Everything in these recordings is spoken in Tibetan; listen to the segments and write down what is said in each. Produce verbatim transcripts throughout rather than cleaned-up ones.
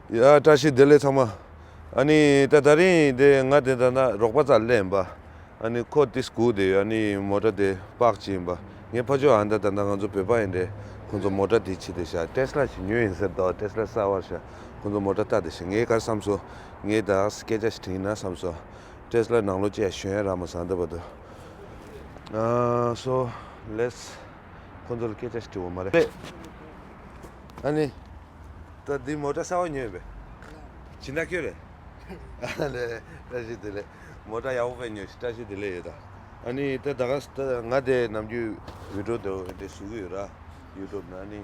ཡ་བཀྲ་ཤིས་བདེ་ལེགས་ཚང་མ། ཨ་ནི་ད་ད་རིང་དེ་ང་དེ་ད་ན་རོགས་པ་རྩར་སླེབས་ཡིན་པ། ཨ་ནི་ཁོ་དེ་སྒུག་བསྡད་ཡོད། ཨ་ནི་མོ་ཊ་དེ་པག་བྱས་ཡིན་པ། ངའི་ཕ་ཇོ་ཨ་ད་ད་ད་ང་ཚོ་བོད་པ་ཡིན་དེ་ཁོ་ཚོ་མོ་ཊ་དེ་བྱེད་དེ་ཤག་ཊེ་སི་ལ་ཞིག་ཉོས་ཡིན་ཟེར་དོ། ཊེ་སི་ལ་གསར་པ་ཤག་ཁོ་ཚོ་མོ་ཊ་ལྟ་དེ་ཤག་ངས་ག་རེ་བསམ་སོང་། ངས་ད་སྐད་ཆ་ཞིག་དྲིས་ན་བསམ་སོང་། ཊེ་སི་ལ་ནང་ལོགས་ཅིག་ཞོན་ཡ་རག་མ་སོང་། ད་བར་དུ། ཨ་སོ་ལེས་ཁོ་ཚོ་ལ་སྐད་ཆ་ཞིག་དྲི་འོ་མ་རེད། ཨ་ནི། ད་འདི་མོ་ཊ་གསར་པ་ཉོས་པས། ཇི་ན་ཁྱོད་རེད། ཨ་ལེ། བཀྲ་ཤིས་བདེ་ལེགས། མོ་ཊ་ཡག་པོ་དཔེ་ཉོས་ཤིག་བཀྲ་ཤིས་བདེ་ལེགས་ཡོད་ད། ཨ་ནི་ད་ད་ག་ད་ང་དེ་ནམ་རྒྱུན་བི་ཌིའོ་དེ་འདྲ་བཟོ་གི་ཡོད་ར། ཡུ་ཊུབ་ན་ཨ་ནི།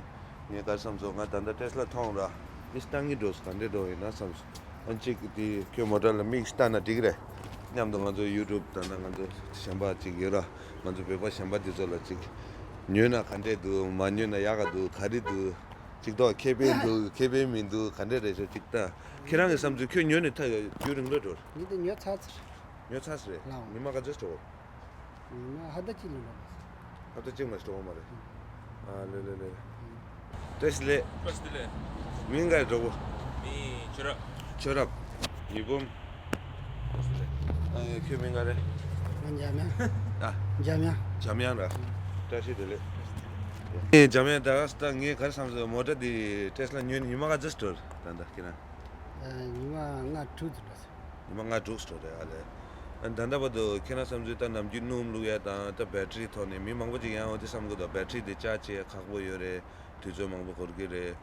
ངས་ག་རེ་བསམ་སོང་། ང་ད་ལྟ་ཊེ་སི་ལ་མཐོང་ར། ཨིས་ཏང་གི་འགྲོ་སོང་། ག་འདྲས་འགྲོ་ཡིན་ན་བསམ་སོང་། ཨ་གཅིག་དེ་ཁྱོད་མོ་ཊ་ལ་དམིགས་ཤིག་བལྟས་ན་འགྲིག་གི་རེད། མཉམ་དུ་ང་ཚོ་ཡུ་ཊུབ་ད་ལྟ་ང་ཚོ་གཞན་པ་གཅིག་ཡོད་ར། ང་ཚོ་བོད་པ་གཞན་པ་དེ་ཚོ་ལ་གཅིག་ཉོས་ན་ག་འདྲས་འདུག་མ་ཉོས་ན་ཡག་ག་འདུག་ག་རེ་འདུག་གཅིག་ཐོག་ཁེ་ཕན་འདུག་ཁེ་ཕན་མི་འདུག་ག་འདྲས་རེད་ཤག་གཅིག་ལྟ། ཁྱེད་རང་གི་བསམ་ཚུལ། ཁྱོད་ཉོས་ནས་ད་རྒྱུན་རིང་ལོས་འགྲོ། ངས་ད་ཉོས་ཚར་ཚར། ཉོས་ཚར་ཚར་རེད། ལའོ། ཉི་མ་ག་ཚོད་འགྲོ། ཉི་མ་ཧབ་ཏ་གཅིག་ལས་འགྲོ་མ་སོང་། ཧབ་ཏ་གཅིག་མ་འགྲོ་བ་མ་རེད། ཨ་ལེ་ལེ་ལེ། བཀྲ་ཤིས་བདེ་ལེགས། བཀྲ་ཤིས་བདེ་ལེགས། མིང་ག་རེ་གྲོགས་པོ། མིང་ཆོས་རབ། ཆོས་རབ། ཉི་འབུམ། ཨ་ཁྱོད་མིང་ག་རེ། ང་འཇམ་དབྱངས། ཨ། འཇམ་དབྱངས། འཇམ་དབྱངས་ར། བཀྲ་ཤིས་བདེ་ལེགས། ངས་འཇམ་དབྱངས་ད་ད་ངས་ག་རེ་བསམ་སོང་། མོ་ཊ་འདི་ཊེ་སི་ལ་ཉོས་ནས་ཉི་མ་ག་ཚོད་འགྲོ་ད་ལྟ་ཁྱེད་རང་། ཨ་ཉི་མ་ལྔ་དྲུག་ཙམ་འགྲོ་སོང་། ཉི་མ་ལྔ་དྲུག་འགྲོ་རེད་ཨ་ལེ། ཨ་ད་ལྟ་བར་དུ་ཁྱེད་རང་བསམ་ཚུལ་ད་ནམ་རྒྱུན་སྣུམ་བླུག་ཡ་དང་ད་བེ་ཊི་རི་ཐོག་ནས་མི་མང་པོ་ཅིག་ཡང་འོ་དེ་བསམ་གི་འདུག་བེ་ཊི་རི་དེ་ཅར་ཇི་བྱེད་ཡ་ཁག་པོ་ཡོད་རེད། དུས་ཚོད་མང་པོ་འགོར་གི་རེད།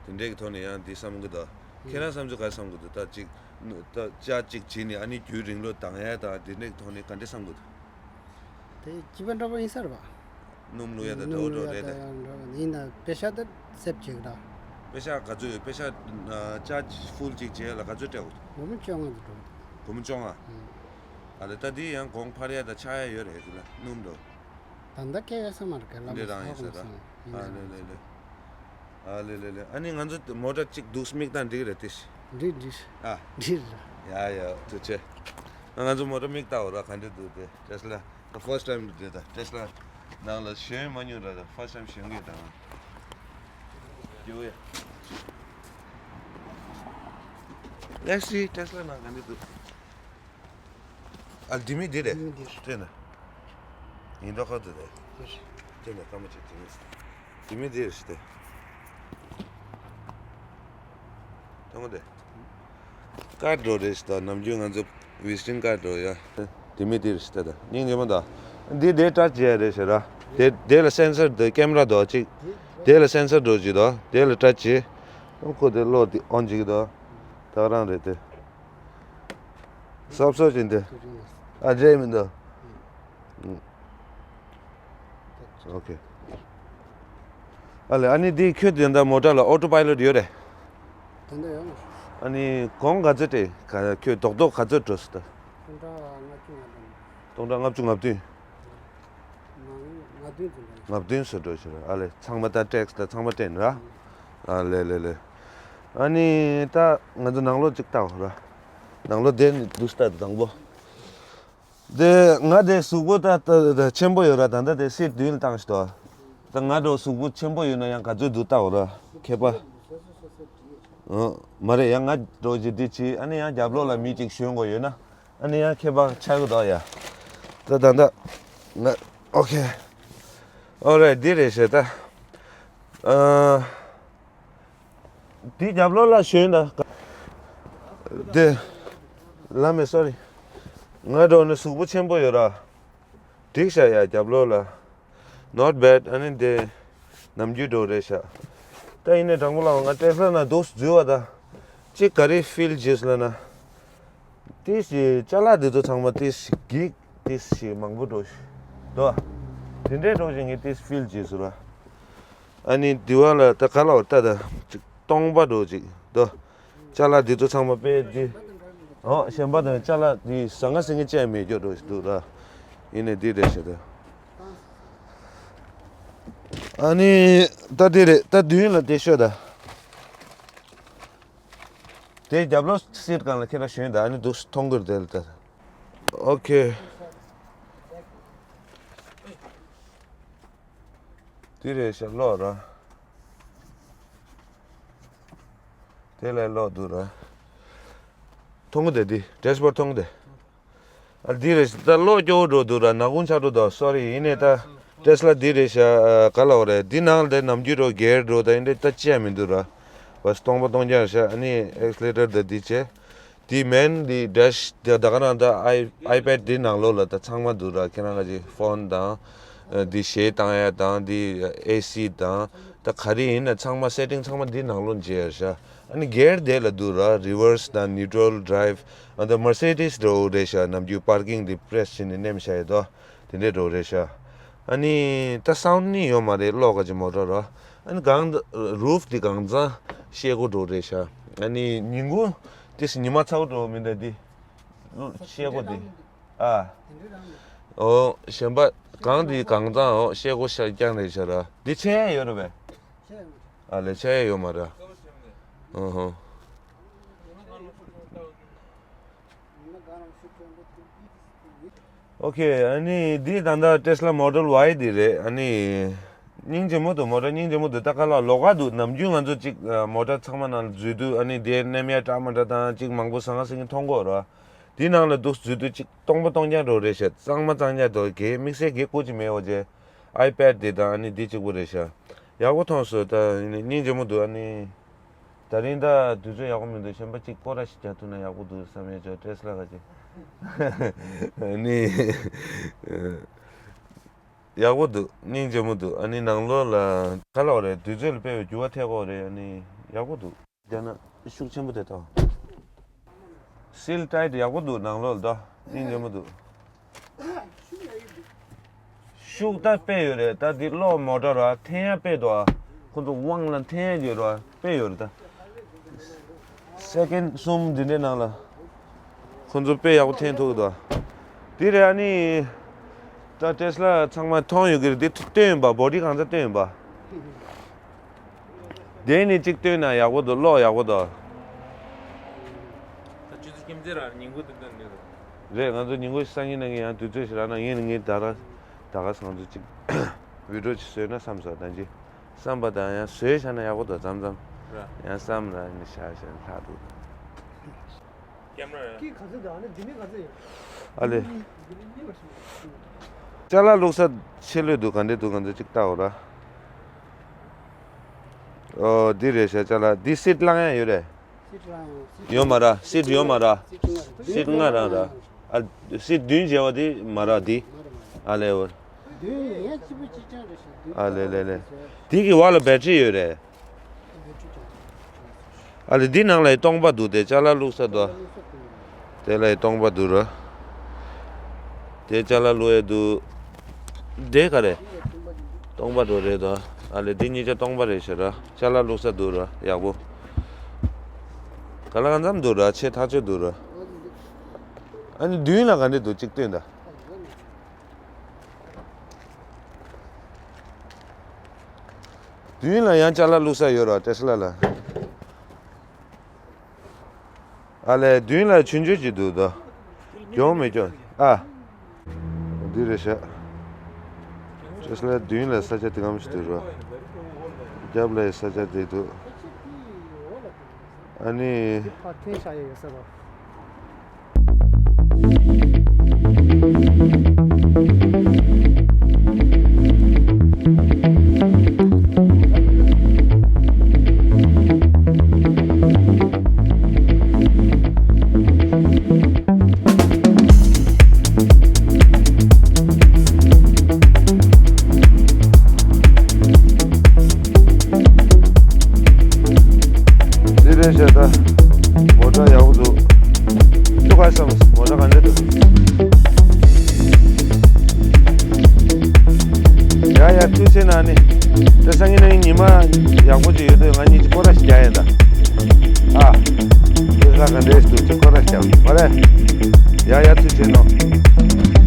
དེ་འདྲས་ཀྱི་ཐོག་ནས་ཡང་དེ་བསམ་གི་འདུག་ཁྱེད་རང་བསམ་ཚུལ་ག་རེ་བསམ་གི་འདུག་ད་ཅིག་ད་ཅར་ཇི་ཅིག་བྱས་ནས་ཨ་ནི་རྒྱུན་རིང་ལོ་འདང་ཡ་དང་དེ་འདྲས་ཀྱི་ཐོག་ནས་ག་འདྲས་བསམ་གི་འདུག་དེ་སྐྱིད་པ་འདྲ་པོ་ཡིན་ས་རེད་པ། སྣུམ་བླུག་ཡ་དང་སྣུམ་འདྲ་བོ་བླུག་འགྲོ་ཡ་རེད་དེ། དང་འདྲ་པོ་ཡིན་ན་པེ་ཤ་དེ་སེབ་བྱེད་གི་ར། པེ་ཤ་ག་ཚོད་ཡོད། པེ་ཤ་ཨ་ཅར་ཇི་ཧྥུལ་གཅིག་བྱེད་ཡ་ལ་ག་ཚོད་སྤྲད་དགོས། སྒོར་མོ་བཅོ་ལྔ་ཙམ་འགྲོ་གི་འདུག་སྒོར་མོ་བཅོ་ལྔ། ཨ་ལེ་ད་འདི་ཡང་གོང་འཕར་ཡ་དང་ཆག་ཡ་ཡོད་རེད་དེ་ལ་སྣུམ་འགྲོ། ད་ལྟ་སྐད་ཡོད་ས་མ་རེད་ག་ལ་འདི་མ་རང་ཡིན་ས་ར། ཨ་ལེ་ལེ་ལེ། ཨ་ལེ་ལེ་ལེ། ཨ་ནི་ང་ཚོ་མོ་ཊ་གཅིག་འདུག་མིག་ལྟ་འགྲིག་རེད་དེ། འགྲིག་འགྲིག་ཨ། འགྲིག་རེད། ཡ་ཡ་ཐུགས་རྗེ་ཆེ། ང་ཚོ་མོ་ཊ་མིག་ལྟ་འོ་ར་ག་འདྲ་འདུག་དེ་ཊེ་སི་ལ། ད་ཕར་སི་ཊི་ཊེམ་རེད་ད་ཊེ་སི་ལ་ནང་ལ་ཞོན་མ་མྱོང་ར། ད་ཕར་སི་ཊི་ཊེམ་ཞོན་གི་ད་ང་། རྒྱུ་ཡ། Let's see ཊེ་སི་ལ་ནང་ག་འདྲ་འདུག་ཨ་ལྡི་མི་འདི་རེད། ལྡི་མི་འདི་རེད། དེ་ན། ཡིན་མདོག་ཁ་འདུག་རེད། འདི་རེད། དེ་ན་སྐར་མ་གཅིག་ལྡི་མི། ལྡི་མི་འདི་རེད་ཤི་ཏེ། དང་པོ་དེ། ཀར་འགྲོ་རེད་ཤི་ད་ནམ་རྒྱུན་ང་ཚོ་ཝི་ཛི་ཊིང་ཀར་འགྲོ་ཡ། ལྡི་མི་འདི་རེད་ཤི་ད་ད་སྙིང་རྗེ་མོ་ད། འདི་དེ་ཊ་ཅི་བྱེད་ཡ་རེད་ཤི་ར། དེ་དེ་ལ་སེན་སར་དེ་ཀེམ་ར་དོ་གཅིག་དེ་ལ་སེན་སར་འགྲོ་གཅིག་དོ། དེ་ལ་ཊ་ཅི་བྱེད། ཁོ་དེ་གློག་དེ་ཨོན་གཅིག་དོ། ད་ག་རང་རེད་དེ། སོབ་སོབ་ཅིག་འདི། ཨ་འདྲེ་མི་འདུག་ཨོ་ཁེ། ཨ་ལེ་ཨ་ནི་འདི་ཁྱོད་དེ་འདྲ་མོ་ཊ་ལ་ཨོ་ཊོ་པའི་ལོཊ་ཡོད་རེད། དེ་འདྲ་ཡོད་མ་རེད། ཨ་ནི་གོང་ག་ཚོད་སྤྲད་ག་ཁྱོད་རྡོག་རྡོག་ག་ཚོད་འགྲོ་སོང་ད། སྟོང་ཕྲག་ལྔ་བཅུ་ང་བདུན། སྟོང་ཕྲག་ལྔ་བཅུ་ང་བདུན། ང་ང་བདུན་ཙམ་རེད། ང་བདུན་ཙམ་འགྲོ་ཤི་རེད་ཨ་ལེ། ཚང་མ་ད་ཊེག་སི་ད་ཚང་མ་སྤྲད་ནི་ར། ཨ་ལེ་ལེ་ལེ། ཨ་ནི་ད་ང་ཚོ་ནང་ལོགས་གཅིག་ལྟ་འོ་ར། ནང་ལོགས་བསྡད་ནས་འདུག་སྟ་དང་པོ། དེ་ང་དེ་གཟུགས་པོ་ད་ད་ད་ཆེན་པོ་ཡོད་ར། ད་ལྟ་དེ་སིཊ་མདུན་ལ་བཏང་ཞིག་དོ། ད་ང་འགྲོ་གཟུགས་པོ་ཆེན་པོ་ཡོད་ན་ཡང་ག་ཚོད་འདུག་ལྟ་འོ་ར་ཁྱད་པར། ཨ་མ་རེད་ཡང་ང་འགྲོ་ཅིག་འདི་བྱེད་ཨ་ནི་ཡང་རྒྱབ་ལོགས་ལ་མི་གཅིག་ཞོན་དགོས་ཡོད་ན། ཨ་ནི་ཡང་ཁྱད་པར་ཆགས་ཀྱི་འདུག་ཡ། ད་ད་ད་ང་ཨོ་ཁེ། ཨོ་རེད་འདི་རེད་ཞེས་ད། ཨ། འདི་རྒྱབ་ལོགས་ལ་ཞོན་ད། དེ། ལ་མེ་སོ་རི། ང་འགྲོ་ནི་གཟུགས་པོ་ཆེན་པོ་ཡོད་ར། འགྲིག་ཤག་ཡ་རྒྱབ་ལོགས་ལ། Not bad ཨ་ནི་དེ། ནམ་རྒྱུན་འགྲོ་རེད་ཤག་ད་ཡིན་ནའི་དྲང་པོ་ལབ་ང་ཊེ་སི་ལ་ན་འདུག་འཛུལ་བ་ད། ཅིག་ག་རེ་ཕིལ་བྱས་ལ་ན། ཏིས་ཅི་ཅ་ལག་འདི་ཚོ་ཚང་མ་ཏིས་ཅི་འགྱིག་ཏིས་ཅི་མང་པོ་འགྲོ་ཤི། དོ། དེ་འདྲའི་འགྲོ་ཅིག་ངས་ཏིས་ཕིལ་བྱས་ཟེར་བ། ཨ་ནི་དི་བ་ལ་ད་ག་ལ་བ་ལྟ་ད་ཅིག་སྟོང་པ་འགྲོ་ཅིག་དོ། ཅ་ལག་འདི་ཚོ་ཚང་མ་དཔེ་འདི། ཨོ་གཞན་པ་དང་ཅ་ལག་འདི་ཟང་ངེ་ཟིང་ངེ་བཅས་མེད་རྒྱུ་འགྲོ་ཞིག་འདུག་ར། ཡིན་ནའི་འདི་རེད་ཤག་ད། ཨ་ནི་ད་འདི་རེད་ད་མདུན་ལ་དེ་ཤོད་ད། དེ་རྒྱབ་ལོགས་སིཊ་སྒང་ལ་ཁྱེད་རང་ཞོན་དང་ཨ་ནི་འདུག་མཐོང་གི་རེད་དེ་ལ་ལྟ། ཨོ་ཁེ། དེ་རེད་ཤག་ལོག་ར། དེ་ལས་ལོག་འདུག་ར། མཐོང་གི་དེ་འདི་ཌེཤ་བོར་མཐོང་གི་དེ། ཨ་འདི་རེད་ད་ལོག་སྐྱོ་བོ་འགྲོ་འདུག་ར། ནག་ཁུང་ཆགས་འགྲོ་འདུག་སོ་རི། ཡིན་ནའི་ད་ཊེ་སི་ལ་འདི་རེད་ཤག་ག་ལ་བ་རེད། འདི་ནང་ལ་དེ་ནམ་རྒྱུན་འགྲོ་གེར་འགྲོ་ད་ཡིན་ནའི་ད་ཅི་ཡང་མི་འདུག་ར། བ་སྟོང་པ་སྟོང་རྐྱང་ཤག་ཨ་ནི་ཨེག་སི་ལེ་ཊར་ད་འདི་བྱས། དེ་མེན་དེ་ཌེཤ་དེ་ད་ག་རང་ད་ཨའི་ཨའི་པེ་ཌི་དེ་ནང་ལོགས་ལ་ད་ཚང་མ་འདུག་ར། ཁྱེད་རང་ག་ཅིག་ཕོན་དང་། དེ་གཞས་བཏང་ཡ་དང་དེ་ཨེ་སི་དང་། ད་ག་རེ་ཡིན་ན་ཚང་མ་སེ་ཊིང་ཚང་མ་དེ་ནང་ལོགས་བྱས་ཡ་ཤག་ཨ་ནི་སྒེར་དེ་ལ་འདུག་ར། རི་ཝར་སི་དང་ནིའུ་ཊྲལ་ཌི་རའིབ། ཨ་ད་མར་སེ་ཌི་སི་འདྲ་བོ་རེད་ཤག་ནམ་རྒྱུན་པར་ཀིང་དེ་པི་རེ་སི་བྱས་ནས་མནན་བཞག་ཡོད་དོ། དེ་འདྲས་འགྲོ་རེད་ཤག་ཨ་ནི་ད་སའུན་ཌི་ནི་ཡོད་མ་རེད། གློག་ག་ཅིག་མོ་ཊར་རོ། ཨ་ནི་གང་ད་རུབ་དེ་གང་ཚང་ཤེལ་སྒོ་འགྲོ་རེད་ཤག་ཨ་ནི་ཉིན་གུང་དེ་སི་ཉི་མ་ཚ་བོ་འགྲོ་མི་འདུག་དེ་ཤེལ་སྒོ་དེ། ཨ། ཨོ་གཞན་པ་གང་དེ་གང་ཚང་ཨོ་ཤེལ་སྒོ་ཤ་རྐྱང་རེད་ཤག་ར། འདི་ཆད་ཡ་ཡོད་རེད་པས། ཨ་ལས་ཆད་ཡ་ཡོད་མ་རེད། ཨོ་ཧོ། ཨོ་ཁེ། ཨ་ནི་འདི་ད་ལྟ་ཊེ་སི་ལ་མོ་ཌེལ་ཝའི་འདི་རེད། ཨ་ནི་སྙིང་རྗེ་མོ་འདུག་མོ་ཊ་སྙིང་རྗེ་མོ་འདུག་ད་ག་ལ་ལོགས་ཀ་འདུག་ནམ་རྒྱུན་ང་ཚོ་གཅིག་མོ་ཊ་ཚང་མ་ནང་ལ་འཛུལ་དུས་ཨ་ནི་དེ་མནན་ཡ་འདྲ་མི་འདྲ་དང་གཅིག་མང་པོ་ཟང་ངེ་ཟིང་ངེ་མཐོང་གི་ཡོད་རེད། འདི་ནང་ལ་འདུག་འཛུལ་དུས་གཅིག་སྟོང་པ་སྟོང་རྐྱང་འགྲོ་རེད་ཤག་གཙང་མ་གཙང་རྐྱང་འདུག་གེ་དམིགས་བསལ་གེ་སྐུ་ཅིག་མེད་པ་བྱས། ཨའི་པེ་ཌི་དེ་དང་ཨ་ནི་འདི་གཅིག་པོ་རེད་ཤག་ཡག་པོ་མཐོང་སོང་། ད་སྙིང་རྗེ་མོ་འདུག་ཨ་ནི། ད་རིང་ད་དུས་ཚོད་ཡག་པོ་མི་འདུག་གཞན་པ་གཅིག་སྐོར་ར་ཞིག་རྒྱག་ཐུབ་ན་ཡག་པོ་འདུག་བསམ་ཡས་ཅོ་ཊེ་སི་ལ་ག་ཅིག་ནི། ཡག་པོ་འདུག་སྙིང་རྗེ་མོ་འདུག་ཨ་ནི་ནང་ལོགས་ལ་ག་ལ་བ་རེད། དུས་ཚོད་ལ་དཔེ་བའི་འགྱུར་བ་ཐེབས་ཀྱི་ཡོད་རེད། ཨ་ནི་ཡག་པོ་འདུག་རྒྱ་ནག་ཤུགས་ཆེན་པོ་དེ་དང་། སིལ་ཊའིཊ་ཡག་པོ་འདུག་ནང་ལོགས་ལ་ད་སྙིང་རྗེ་མོ་འདུག་ཤུགས་ད་དཔེ་ཡོད་རེད། ད་འདི་གློག་མོ་ཊ་ར་འཐེན་ཡ་དཔེ་འདུག་ཨ་ཁོ་ཚོ་དབང་ལ་འཐེན་ཡ་ཡོད་ར་དཔེ་ཡོད་རེད་ད། སེ་ཀེན་གསུམ་འདི་འདྲའི་ནང་ལ་ཁོ་ཚོ་དཔེ་ཡག་པོ་འཐེན་ཐུབ་ཀྱི་འདུག་འདི་རེད། ཨ་ནི་ད་ཊེ་སི་ལ་ཚང་མ་མཐོང་ཡོད་ཀྱི་རེད། འདི་སྟོན་ཡིན་པ། བོ་ཌི་གང་ཚ་སྟོན་ཡིན་པ། དེ་ནི་གཅིག་སྟོན་ན་ཡག་པོ་འདུག་གློག་ཡག་པོ་འདུག་ད་ཆུ་ཚོད་ཁྱིམ་མཚེས་ར་ཉིན་གུང་དུ་སྟོན་ནི་རེད། ང་ཚོ་ཉིན་གུང་སང་ཉིན་ན་ངས་ཡང་དུས་ཚོད་ཞིག་རག་ན་ངས་ནི་ངས་ད་ག་ད་ག་ང་ཚོ་གཅིག་བི་ཌི་ཡོ་ཅིག་བཟོས་ན་བསམ་སོང་། ད་ཅི་བསམ་པ་དང་ཡང་བཟོས་བཞག་ན་ཡག་པོ་འདུག་མཚམས་མཚམས་ར་ཡང་བསམ་ར་ནི་བཞག་བཞག་ལྷག་འདུག་ཀེམ་ར་ཡ། ཀི་ག་ཚོད་འདུག་ཨ་ནི་འདི་ནི་ག་ཚོད་ཡོད། ཨ་ལེ། འདི་ནི་གཉིས་པ་ཞིག་ཅ་ལག་བླུགས་ས་ཆེ་ལོས་འདུག་ག་འདྲས་འདུག་ང་ཚོ་གཅིག་ལྟ་འོ་ར། ཨོ་འདི་རེད་ཤག་ཅ་ལག་འདི་སིཊ་བླང་ཡ་ཡོད་རེད། སིཊ་བླང་ཡ་ཡོད། སིཊ་ཡོད་མ་ར། སིཊ་ཡོད་མ་ར། སིཊ་ལྔ་རེད། སིཊ་ལྔ་རང་ར། ཨ་སིཊ་བདུན་བྱས་པ་འདི་མ་ར་འདི། མ་ར་མ་ར། ཨ་ལེ་འོ། བདུན་ཡང་གཅིག་པ་གཅིག་རྐྱང་རེད་ཤག་བདུན། ཨ་ལེ་ལེ་ལེ། འདི་གི་བར་ལ་བེ་ཊི་རི་ཡོད་རེད། ཨ་ལེ་འདི་ནང་ལ་ཡི་སྟོང་པ་འདུག་དེ་ཅ་ལག་བླུགས་ས་འདུག་དེ་ལ་ཡི་སྟོང་པ་འདུག་ར། དེ་ཅ་ལག་བླུགས་ཡས་འདུག་དེ་ག་རེ། སྟོང་པ་འགྲོ་རེད་དོ། ཨ་ལེ་འདི་གཉིས་ཆ་སྟོང་པ་རེད་ཤག་ར། ཅ་ལག་བླུགས་ས་འདུག་ར་ཡག་པོ། ག་ལ་གང་འཚམ་འདུག་ར། ཆེ་ཐག་ཆོད་འདུག་ར། ཨ་ནི་མདུན་ལ་ག་འདྲས་འདུག་གཅིག་སྟོན་ད། མདུན་ལ་ཡང་ཅ་ལག་བླུགས་ས་ཡོད་ར་ཊེ་སི་ལ་ལ། ཨ་ལས་མདུན་ལ་ཆུང་ཆུང་ཅིག་འདུག་དོ། གྱོང་མི་གྱོང་ཨ། འདི་རེད་ཤག་ཊེ་སི་ལ་མདུན་ལ་ས་ཆ་དེ་གམ་ཞིག་འདུག་ར། རྒྱབ་ལ་ཡི་ས་ཆ་དེ་འདུག་ཨ་ནི། དེ་ཕར་འཐེན་བཞག་ཡ་ཡོད་ས་རེད། འདི་རེད་ཤག་ད། མོ་ཊ་ཡག་པོ་འདུག་ཁྱོད་ག་བསམ། མོ་ཊ་ག་འདྲ་འདུག་ཡ་ཡ་ཐུགས་རྗེ་གནང་ནི། དེ་སང་ཉིན་ནི་ཉི་མ་ཡག་པོ་ཅིག་ཡོད་དུས་ང་གཉིས་ཀྱིས་སྐོར་ར་ཞིག་རྒྱག་ཡ་ད། ཨ། དེ་ལ་ག་འདྲས་འདུག་ཅིག་སྐོར་ར་ཞིག་རྒྱག་མ་རེད། ཡ་ཡ་ཐུགས་རྗེ་གནང་།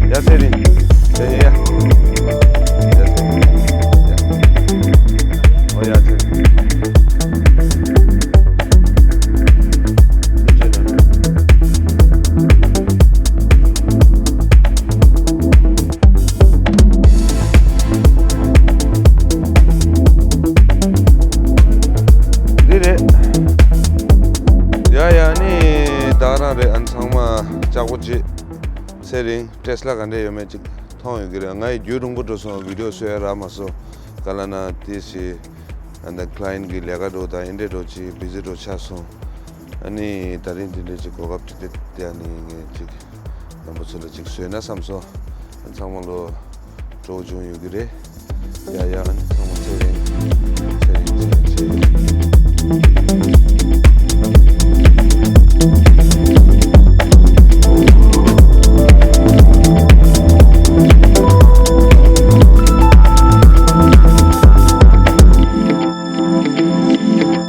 ཡ་ཚེ་རིང་། ཡ་ཡ་ཡ། ཡ་ཚེ་རིང་། ཡ། ཨོ་ཡ་ཚེ་རིང་། འདི་རེད། ལྕགས་པོ་ཅིག་ཚེ་རིང་ཊེ་སི་ལ་ག་འདྲས་ཡོད་མེད་ཅིག་མཐོང་ཡོད་ཀྱི་རེད། ང་ཡི་རྒྱུན་རིང་པོ་འགྲོ་སོང་། བི་ཌི་ཡོ་བཟོ་ཡ་རག་མ་སོང་། ག་ལ་ན་དེ་ཞིག་ཨ་ནི་ཀ་ལ་ཡེན་ཊི་གི་ལས་ཀ་འགྲོ་དང་ཨེ་འདྲས་འགྲོ་ཅིག་བི་ཟི་འགྲོ་ཆགས་སོང་། ཨ་ནི་དེ་རིང་དེ་འདྲས་ཅིག་གོ་སྐབས་ཅིག་དེ་དེ་ཨ་ནི་ངས་ཅིག་རྣམ་པ་ཚོ་ལ་ཅིག་བཟོས་ན་བསམ་སོང་། ཚང་མ་ལོ་སྤྲོ་བོ་བྱུང་ཡོད་ཀྱི་རེད། ཡ་ཡ། ཨ་ནི་ཚང་མ་ཚེ་རིང་། ཚེ་རིང་། ཚེ་རིང་། ཚེ་རིང་།